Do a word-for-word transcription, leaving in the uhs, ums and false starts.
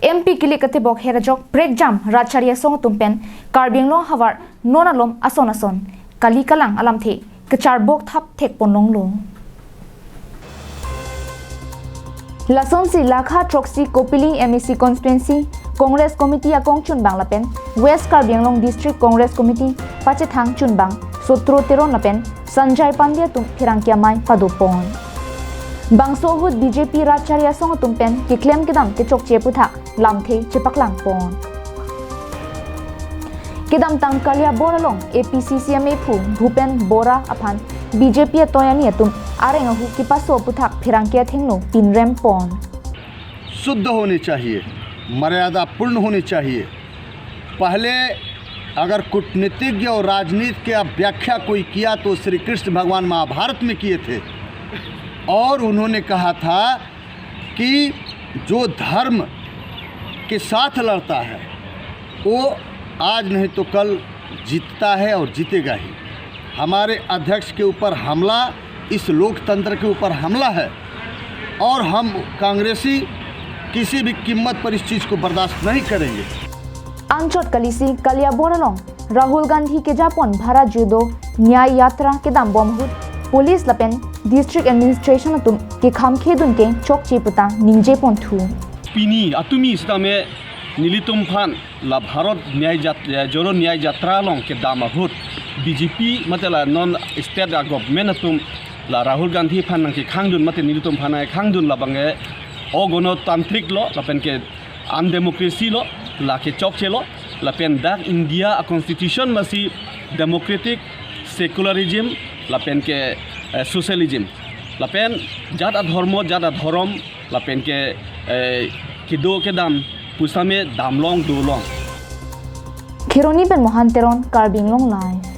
M P kilik ketebok her ajok prekjam rat chari asong atum pen Karbi Anglong havar non alom ason ason kali kalang alamthe kecharbok thap thek ponlonglo. Lasonsi lakha throksi Kopili M A C constituency Congress Committee akongchunbang lapen West Karbi Anglong District Congress Committee pachethang chunbang Sutro Teron lapen Sanjay Pandey atum pherangke amei padopon. Bangso ahut B J P rat chari asong atum pen keklem kedam kechokche aputhak lamthe chepaklangpon. Kedamtang Kaliabor along A P C C amephu Bhupen Borah aphan B J P atoyani atum areng ahu kepaso aputhak pherangke athengno pinrempon. शुद्ध होनी चाहिए, मर्यादापूर्ण होनी चाहिए। पहले अगर कूटनीतिज्ञ और राजनीति की व्याख्या कोई किया तो श्री कृष्ण भगवान महाभारत में किए थे और उन्होंने कहा था कि जो धर्म के साथ लड़ता है वो आज नहीं तो कल जीतता है और जीतेगा ही। हमारे अध्यक्ष के ऊपर हमला इस लोकतंत्र के ऊपर हमला है और हम कांग्रेसी किसी भी कीमत पर इस चीज़ को बर्दाश्त नहीं करेंगे। Anchot kalisi Kaliabor along Rahul Gandhi kejapon Bharat Jodo Nyay Yatra kedambom ahut police lapen district administration atum kekhamkhedun ke chokche putang ningjeponthu. Pini atumi sitame nelitum aphan la Bharat Nyay Jat-, Jodo Nyay Yatra along kedam ahut B J P mate la non state a government atum la Rahul Gandhi aphan nangkekhangdun mate nelitum aphan nangkekhangdun labang ke agonotantrik lo lapen ke undemocracy lo, la kechokche lo, lapen dak India a constitution masi democratic, secularism lapen ke eh, socialism lapen jat adhormo jat adhorom lapen ke eh, kedo kedam pusitame damlong dolong. Kheroni pen Mohan Teron, Karbi Anglong Live.